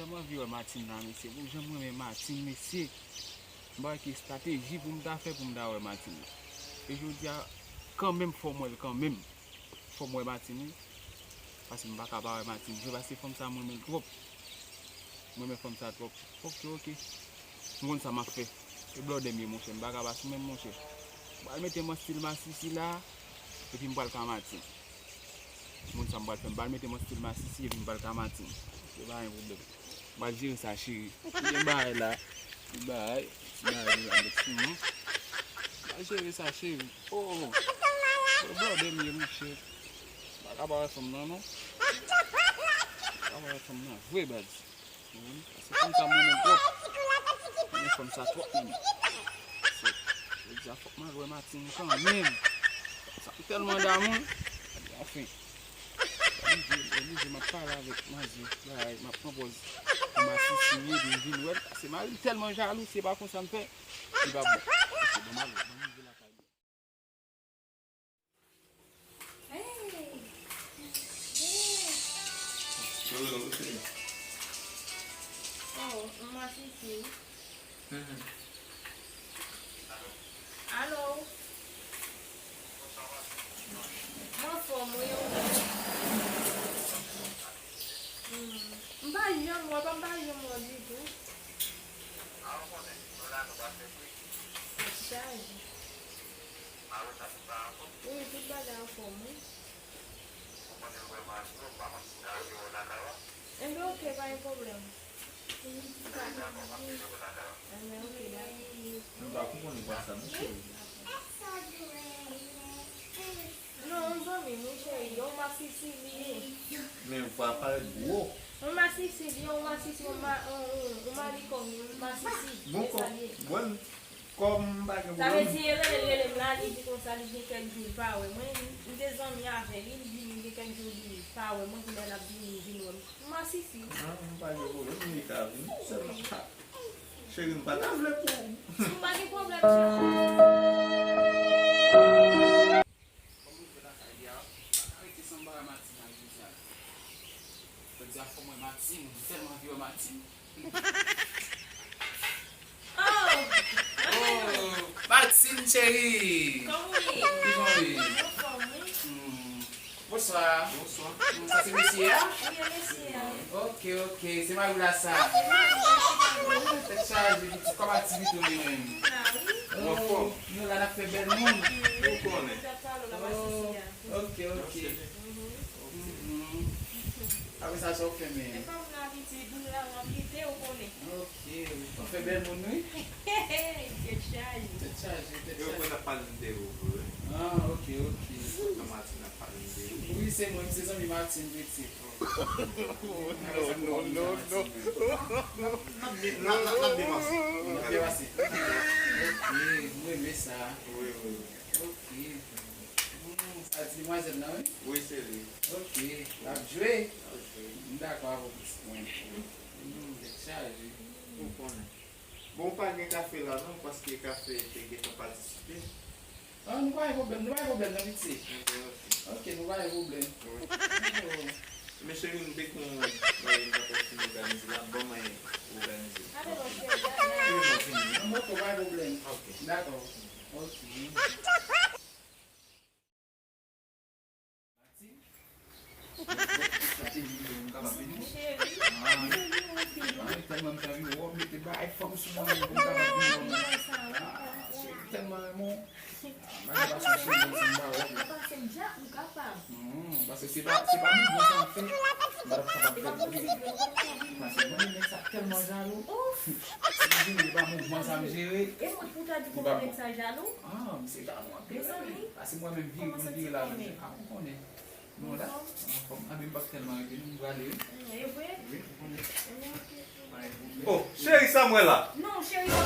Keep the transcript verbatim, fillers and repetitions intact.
M anvi wè Martine la, mesye. Pou jan m renmen Martine, mesye. M pa wè ki estrateji pou m ta fè pou m ta wè Martine la. E jodi a, kanmenm, fò m wè l kanmenm. Fò m wè Martine, wi. Paske m pa ka pa wè Martine. Se paske fanm sa, m renmen l twòp. M renmen fanm sa twòp. Ok, ok. M konn sa m ap fè. E blòdè m ye, monchè. M pa ka pa sou menm, monchè. M pral mete m an stil masisi la, epi m pral ka Martine. Moun sa m pral fè, m pral mete m an stil masisi epi m pral ka Martine. Se pa yon pwoblèm. M pral jere sa, cheri. Ki gen bagay la. Ki bagay. Ti bagay nou la met sou mwen. M pral jere sa, cheri. Oh, oh. Blòdè m ye, monchè. M pa ka pa wè fanm nan, non. M pa ka pa wè fanm nan. Vre, baz. Ou konprann? Paske fanm sa m renmen l twòp. M renmen fanm sa twòp menm. So, jodi a fòk m al wè Martine kanmenm. Sa m tèlman damou l. Anfen. Oblije, oblije m ap pale avèk manzè. Bagay, m ap pran pòz pou m asesine, pou m vin wè l. Paske mari m tèlman jalou, se pa konsa m fè. Li pa bon. Ok, bon, m al wè. Ban m rive lakay mwen. Hey! Hey! Oh, m masisi. Alo? M anfòm, wi, ou menm? Hmm. M pa janm wè, pa m pa janm wè ditou. Tèt chaje. Wi, tout bagay anfòm, wi. Enben, ok, pa gen pwoblèm. Enben, ok, dakò. M pa konprann vwa sa, non, cheri. Non, yon zanmi m, wi, cheri, yon masisi li ye. Men vwa parèt gwo. Yon masisi li ye, yon masisi, yon ma-, yon, yon, yon malikòn, yon masisi. Bon, se sa li ye. Kòm m pa gen pwoblèm. Sa vle di, e rele l, rele m la, li di konsa, li gen kèk jou, li pa wè mwen. M te zanmi avè li, li di m gen kèk jou, li pa wè mwen, kounye a l ap vini, vin wè m. M masisi. Ah, m pa gen pwoblèm, li ka vin. Sèlman, ah, cheri, m pa ta vle pou. M pa gen pwoblèm, cheri. Kòm nou vle lakay li a, pa ka rete san m pa wè Martine la jodi a. Jodi a fò m wè Martine, m tèlman anvi wè Martine. Oh! Oh! Martine cheri! Kòman w ye? Kijan w ye? Anfòm, wi. Hmm. Bonswa. Bonswa. Hmm, sa se mesye a? Wi, e mesye a, wi. Ok, ok. Se mari w la sa? Se mari m, mèsi. Oh, tèt chaje, pitit. Kòman aktivite w ye menm? La, wi. Ou anfòm? Nou la, n ap fè bèl moun. Ou konnen. Ou t ap pale w la, masisi a. Ok, ok. Mhm. Apre sa, sa w fè menm? E pa moun abitye boul la, w ap kite, ou konnen. Ok, w ap fè bèl moun, wi. Tèt chaje. Tèt chaje, tèt chaje. Yo, mwen ap pale de ou, vre. Ah, ok, ok. Kòman ti n ap pale de ou? Wi, se mwen, se zanmi Martine, pitit. Non, non, non, non. N ap de-, n ap, n ap, n ap devanse. N ap devanse. Ok, mwen renmen sa. Wi, wi. Ok. Hmm, sa di demwazèl la, wi? Wi, se li. Ok, l ap jwe? L ap jwe. M dakò avè w plis mwen. Hmm, tèt chaje. Ou konnen. Bon, ou pa gen kafe la non, paske kafe te gentan patisipe. Ah, nou pa gen pwoblèm, nou pa gen pwoblèm non, pitit. Ok, ok. Ok, nou pa gen pwoblèm. Wi. Oh. Men cheri, m te kon bagay m ta fè fin òganize la, ban mwen òganize. Wi, mwen fini. Bon, ok, pa gen pwoblèm. Ok. Dakò. Ok. Cheri. Ah, ah, tèlman m t anvi wè w, mete bagay fanm sou mwen, pou m kapab vin wè w. Ah, cheri, tèlman renmen w. Ah, bagay pa sa, cheri, m pa wè w. Pase m dja, ou kapab. Hmm, paske se pa, se pa mouvman sa m fè, m pa t ap kapab fè l vre. Paske mwen, nèg sa tèlman jalou. Ouf! Si m jere, se pa mouvman sa m jere. E mwen, pou ta di pou nèg sa jalou? Ah, misye jalou anpil. Mezanmi. Paske mwen menm vire pou m vire la, ah, ou konnen. Nou la, anfòm. Anfòm. Anben, m p ap tèlman rete, non, m prale, wi. Mm, e vre? Wi, ou konnen. Ebyen, ok. Pa gen pwoblèm. Oh, cheri, sa m wè la? Non, cheri, pa